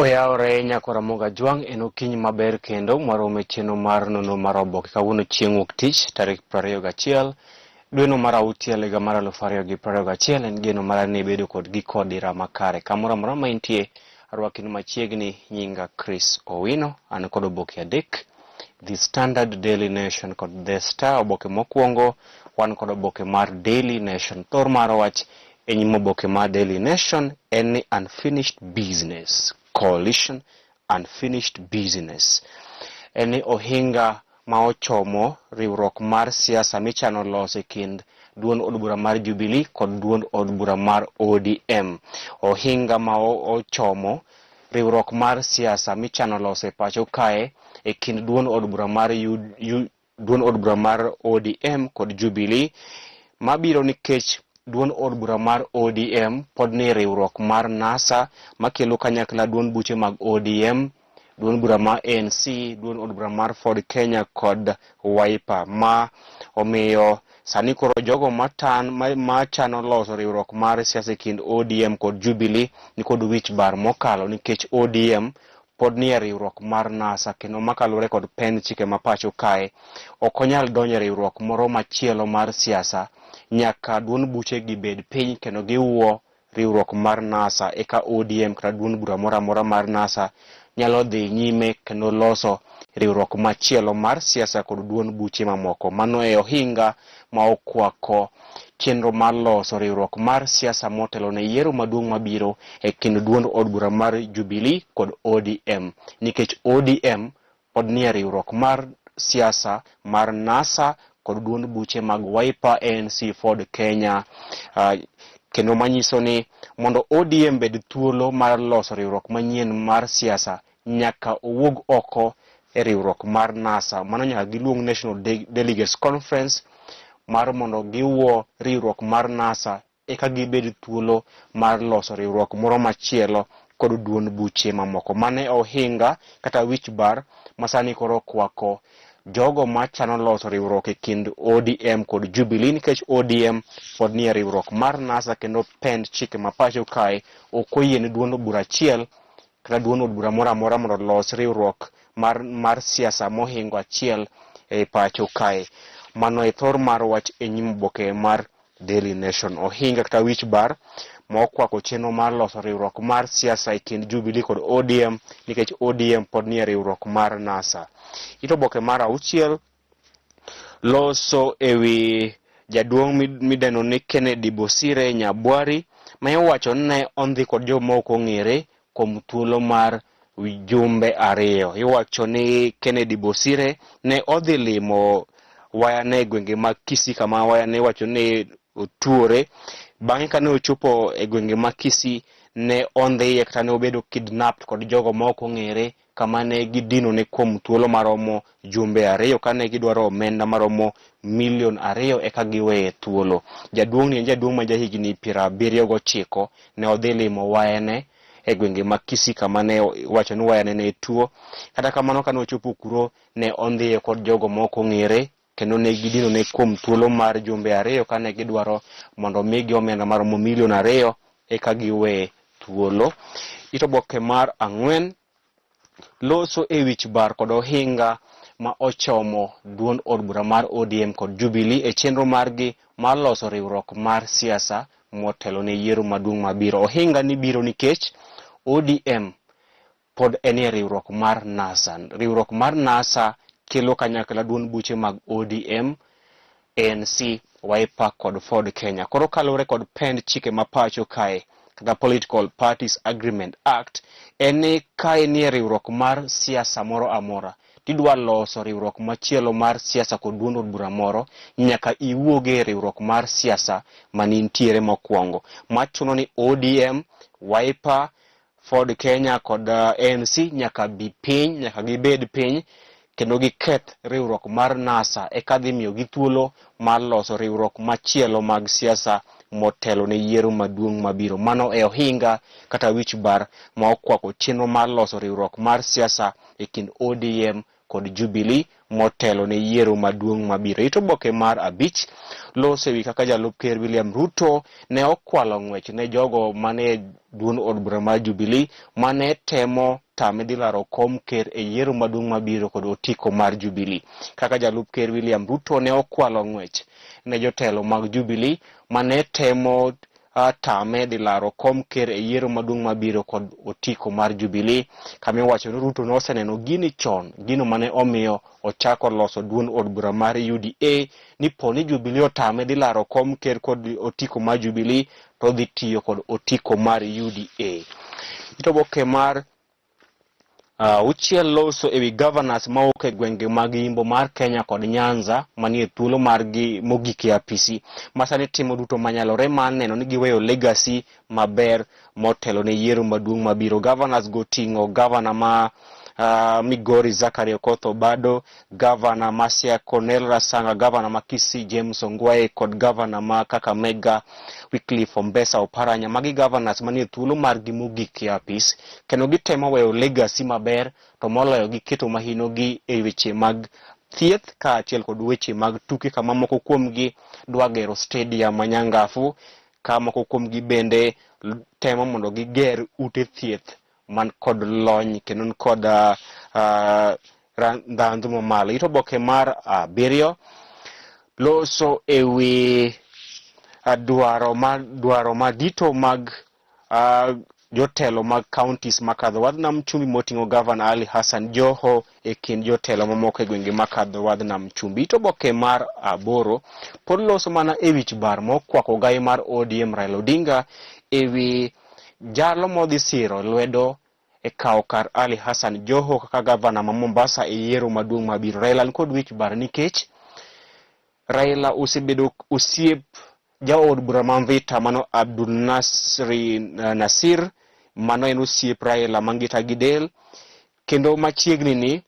Oyawore nyako Ramogi Ajwang' en okinyi maber kendo mwaromo e chenro mar nonro mar oboke kawuono chieng' wuok tich tarik 21 dweno mar auchiel higa mar 2021 en geno mara ni ibedo kod giko dira makare kamoro amora ma intie arwakini machiegni nyinga Chris Owino an kod oboke adek The Standard Daily Nation kod The Star oboke mokwongo wan kod oboke mar Daily Nation thor mar wach E nyim oboke mar Daily Nation en ni unfinished business coalition unfinished business en ni ohinga ma ochomo riwruok mar siasa michano loso e kind duond od bura mar Jubilee kod duond od bura mar ODM. Ohinga ma ochomo riwruok mar siasa michano loso e pacho kae e kind duond od bura mar duond od bura mar ODM kod Jubilee mabiro nikech duond od bura mar ODM pod ni riwruok mar NASA makelo kanyakla duond buche mag ODM, duond bura mar ANC, duond od bura mar Ford Kenya kod Wiper ma omiyo sani koro jogo matan machano loso riwruok mar siasa e kind ODM kod Jubilee nikod wich bar mokalo nikech ODM pod nie riwruok mar NASA kendo ma kaluwore kod pend chike ma pacho kae ok onyal donjo e riwruok moro machielo mar siasa nyaka duond buche gi bed piny kendo giwuo riwruok mar NASA eka ODM kata duond bura moro amora mar NASA nyalo dhi nyime kendo loso riwruok machielo mar siasa kod duond buche mamoko. Mano e ohinga ma okwako chenro mar loso riwruok mar siasa motelo ne yiero maduong' mabiro e kind duond od bura mar Jubilee kod ODM nikech ODM pod nie riwruok mar siasa mar NASA kod duond buche mag Wiper, ANC, Ford Kenya kendo manyiso ni mondo ODM bed thuolo mar loso riwruok manyien mar siasa nyaka owuog oko e riwruok mar NASA. Mano nyaka giluong National Delegates Conference mar mondo giwuo riwruok mar NASA eka gibed thuolo mar loso riwruok moro machielo kod duond buche mamoko. Mano e ohinga kata wich bar masani koro okwako jogo machano loso riwruok e kind ODM kod Jubilee nikech ODM pod nie riwruok mar NASA kendo pend chike ma pacho kae ok oyie ne duond bura achiel kata duond od bura moro amora mondo olos riwruok mar, mar siasa mohingo achiel e pacho kae. Mano e thor mar wach e nyim oboke mar Daily Nation. Ohinga kata wich bar ma okwako chenro mar loso riwruok mar siasa e kind Jubilee kod ODM nikech ODM pod nie riwruok mar NASA. It oboke mar auchiel loso ewi jaduong' midendo ni Kennedy Bosire Nyabwari ma iwacho ni ne ondhi kod joma ok ong'ere kuom thuolo mar jumbe ariyo. Iwacho ni Kennedy Bosire ne odhi limo wayane e gwenge mag Kisii kama wayane iwacho ni otuore. Bang'e kane ochopo e gwenge mag Kisii ne ondhiye kata ne obedo kidnapped kod jogo ma ok ong'ere kama ne gidinone kuom thuolo maromo jumbe ariyo kane gidwaro omenda maromo milion ariyo eka giweye thuolo. Jaduong'ni en jaduong' ma jahigni 79 ne odhi limo wayene e gwenge mag Kisii kama ne iwacho ni wayane ne tuo. Kata kamano kane ochopo kuro ne ondhiye kod jogo ma ok ong'ere kendo ne gidinone kuom thuolo mar jumbe ariyo kane gidwaro mondo omigi omenda maromo milion ariyo eka giweye thuolo. It oboke mar ang'wen loso e wich bar kod ohinga ma ochomo duond od bura mar ODM kod Jubilee e chenro margi mar loso riwruok mar siasa motelo ne yiero maduong' mabiro. Ohinga ni biro nikech ODM pod enie riwruok mar NASA. Riwruok mar NASA kelo kanyakla duond buche mag ODM, ANC, Wiper kod Ford Kenya. Koro kaluwore kod pend chike ma pacho kae kata Political Parties Agreement Act en ni ka inie riwruok mar siasa moro amora tidwa loso riwruok machielo mar siasa kod duond od bura moro nyaka iwuog e riwruok mar siasa manintiere mokwongo. Machuno ni ODM, Wiper, Ford Kenya kod ANC nyaka bi piny, nyaka gibed piny kendo giketh riwruok mar NASA eka dhi miyogi thuolo mar loso riwruok machielo mag siasa motelo ne yiero maduong' mabiro. Mano e ohinga kata wich bar ma okwako chenro mar loso riwruok mar siasa e kind ODM kod Jubilee motelo ne yiero maduong' mabiro. It oboke mar abich loso ewi kaka jalup ker William Ruto ne okwalo ng'wech ne jogo mane duond od bura mar Jubilee mane temo tame dhi laro kom ker e yiero maduong' mabiro kod otiko mar Jubilee. Kaka jalup ker William Ruto ne okwalo ng'wech ne jotelo mag Jubilee mane temo tame dhi laro kom ker e yiero maduong' mabiro kod otiko mar Jubilee, kama iwacho ni Ruto noseneno gini chon, gino mane omiyo ochako loso duond od bura mar UDA ni po ni Jubilee otame dhi laro kom ker kod otiko mar Jubilee to odhi tiyo kod otiko mar UDA. It oboke mar auchiel loso ewi governors mawuok e gwenge mag yimbo mar Kenya kod Nyanza manie thuolo margi mogik e apisi ma sani timo duto manyalore mar neno ni giweyo legacy maber motelo ne yiero maduong' mabiro. Governors go ting'o governor ma Migori Zachary Okoth Obado, governor ma Siaya Cornel Rasanga, governor ma Kisii James Ongwae kod governor ma Kakamega Wycliffe Ombesa Oparanya. Magi governors manie thuolo margi mogik e apis kendo gitemo weyo legacy maber to moloyo giketo mahinogi e weche mag thieth kaachiel kod weche mag tuke kama moko kuomgi dwa gero stadium ma Nyangafu ka moko kuomgi bende temo mondo giger ute thieth man kod lony kendo ni kod ndhandhu mamalo. It oboke mar abiriyo loso e wi dwaro madito mag jotelo mag counties makadho wadh nam chumbi moting'o Gavana Ali Hassan Joho e kind jotelo mamoko e gwenge makadho wadh nam chumbi. It oboke mar aboro pod loso mana e wich bar mokwako gai mar ODM Raila Odinga e wi jalo modhi siro lwedo e kawo kar Ali Hassan Joho kaka gavana ma Mombasa e yiero maduong' mabiro. Raila nikod wich bar nikech Raila osebedo osiep jaod bura ma Mvita mano Abdul Nasri Nasir, mano en osiep Raila mangita gi del, kendo machiegni ni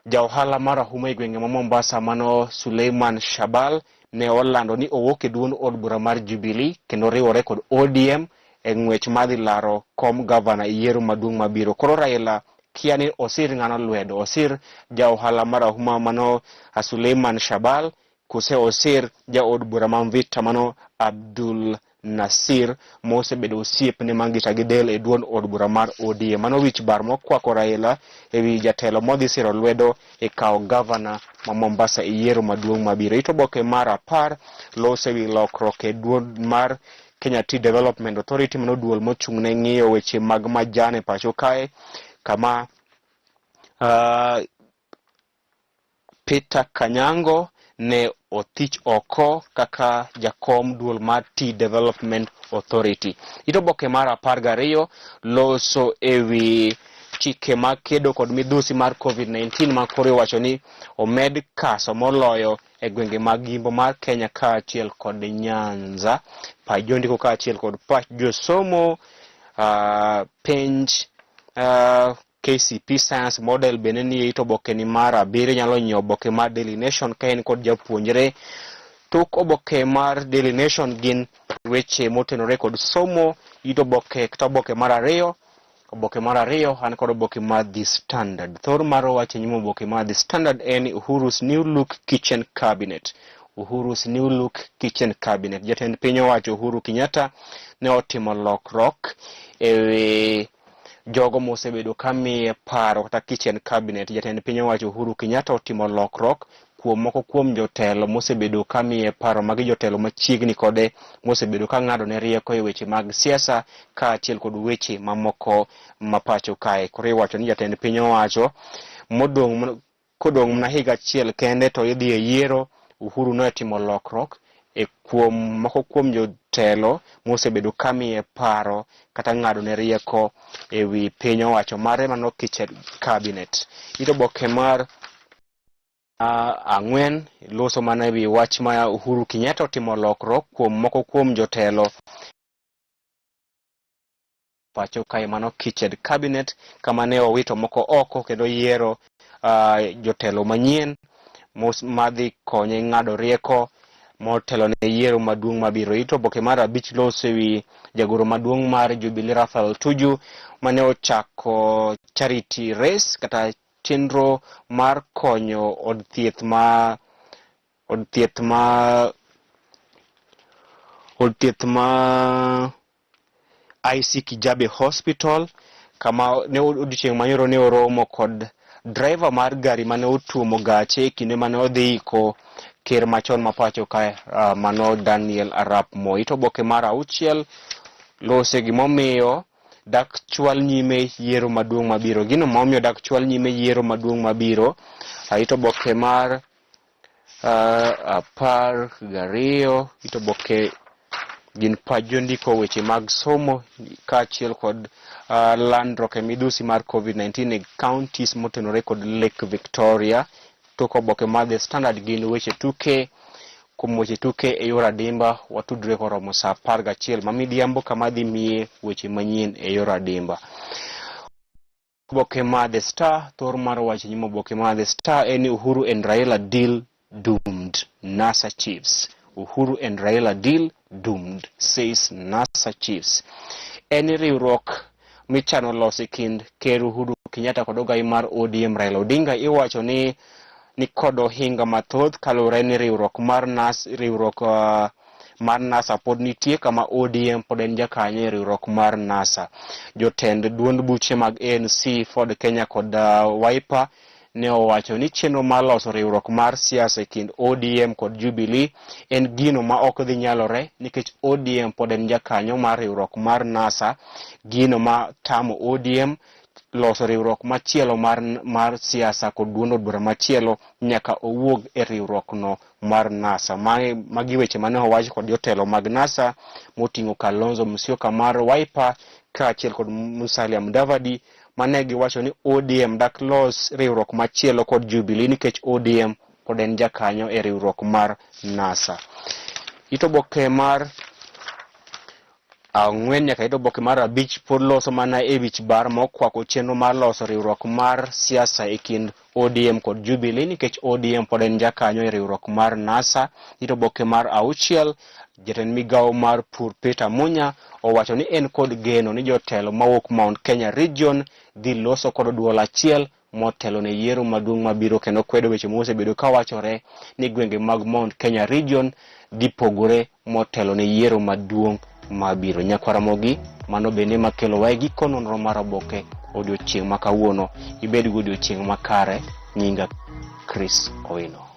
ja ohala marahuma e gwenge ma Mombasa mano Suleiman Shabal ne olando ni owuok e duond od bura mar Jubilee kendo riwore kod ODM e ng'wech madhi laro kom gavana e yiero maduong' mabiro. Koro Raila kia ni osir ng'ano lwedo, osir ja ohala marahuma mano Suleiman Shabal kose osir jaod bura ma Mvita mano Abdul Nasir mosebedo osiepne mangita gi del e duond od bura mar ODM. Mano wich bar mokwako Raila e wi jatelo modhi siro lwedo e kawo gavana ma Mombasa e yiero maduong' mabiro. It oboke mar 10 loso e wi lokruok e duond mar Kenya Tea Development Authority, mano duol mochung' ne ng'iyo weche mag majan e pacho kae, kama Peter Kanyango ne othich oko kaka jakom duol mar Tea Development Authority. It oboke mar 12 loso e wi chike mag kedo kod midhusi mar COVID-19 ma koro iwacho ni omed kaso moloyo e gwenge mag yimbo mar Kenya kaachiel kod Nyanza. Pach jondiko kaachiel kod pach josomo, penj KCP Science Model bende nie it oboke ni mar 7. Nyalo nyiewo oboke mar Daily Nation ka en kod japuonjre. Tok oboke mar Daily Nation gin weche motenore kod somo. It oboke kata oboke mar 2, oboke mar 2 an kod oboke mar The Standard. Thor mar wach e nyim oboke mar The Standard en Uhuru's New Look Kitchen Cabinet. Uhuru's New Look Kitchen Cabinet. Jatend piny owacho Uhuru Kenyatta ne otimo lokruok e wi jogo mosebedo ka miye paro kata kitchen cabinet. Jatend piny owacho Uhuru Kenyatta otimo lokruok kuom moko kuom jotelo mosebedo ka miye paro, magi jotelo machiegni kode mosebedo ka ng'ado ne rieko e weche mag siasa kaachiel kod weche mamoko ma pacho kae. Koro iwacho ni jatend piny owacho modong' kodong' mana higa achiel kende to idhi e yiero, Uhuru notimo lokruok e kuom moko kuom jotelo mosebedo ka miye paro kata ng'ado ne rieko e wi piny owacho mare mano kitchen cabinet. It oboke mar 4 loso mana e wi wach ma Uhuru Kenyatta otimo lokruok kuom moko kuom jotelo pacho kae mano kitchen cabinet, kama ne owito moko oko kendo yiero jotelo manyien madhi konye ng'ado rieko motelo ne yiero maduong' mabiro. It oboke mar 5 loso e wi jagoro maduong' mar Jubilee Raphael Tuju mane ochako charity race kata chenro mar konyo od thieth ma od thieth ma od thieth ma IC Kijabe Hospital kama ne odiochieng' manyoro ne oromo kod driver mar gari mane otuomo gache e kinde mane odhi iko ker machon ma pacho kae uh, mano Daniel Arap Moi. To oboke mar auchiel lose gimomiyo dak chwal nyime yiero maduong' mabiro. Gino momiyo dak chwal nyime yiero maduong' mabiro. Ito oboke mar 12 ito oboke gin pach jondiko weche mag somo kaachiel kod uh, landruok e midhusi mar COVID-19 e counties motenore kod Lake Victoria. Tok oboke mar The Standard gin weche tuke. Kuom weche tuke e yor adimba watudre koromo saa 11 ma midhiambo kama dhi miye weche manyien e yor adimba. Oboke mar The Star, thor mar wach nyim oboke mar The Star en ni Uhuru and Raila deal doomed, NASA chiefs. Uhuru and Raila deal doomed, says NASA chiefs. En ni riwruok michano loso e kind Ker Uhuru Kenyatta kod ogai mar ODM Raila Odinga iwacho ni ni kod ohinga mathoth kaluwore ni riwruok mar NAS riwruok uh, mar NASA pod nitie kama ODM pod en jakanyo e riwruok mar NASA. Jotend duond buche mag ANC, Ford Kenya kod uh, Wiper ne owacho ni chenro mar loso riwruok mar siasa e kind ODM kod Jubilee en gino ma ok dhi nyalore nikech ODM pod en jakanyo mar riwruok mar NASA, gino ma tamo ODM loso riwruok machielo mar, mar siasa kod duond od bura machielo nyaka owuog e riwruokno mar NASA. Magi weche mane owach kod jotelo mag NASA moting'o Kalonzo Musyoka mar Wiper kaachiel kod Musalia Mudavadi mane giwacho ni ODM dak los riwruok machielo kod Jubilee nikech ODM pod en jakanyo e riwruok mar NASA. It oboke mar ang'wen nyaka yud oboke mar abich pod loso mana e wich bar ma okwako chenro mar loso riwruok mar siasa e kind ODM kod Jubilee nikech ODM pod en jakanyo e riwruok mar NASA. It oboke mar auchiel, jatend migawo mar pur Peter Munya owacho ni en kod geno ni jotelo mawuok Mount Kenya Region dhi loso kod duol achiel motelo ne yiero maduong' mabiro kendo kwedo weche mosebedo kawachore ni gwenge mag Mount Kenya Region dhi pogore motelo ne yiero maduong' mabiro. Nyakwar Ramogi, mano bende makelowa e giko nonro mar oboke odiochieng' ma kawuono. Ibed gi odiochieng' makare. Nyinga Chris Owino.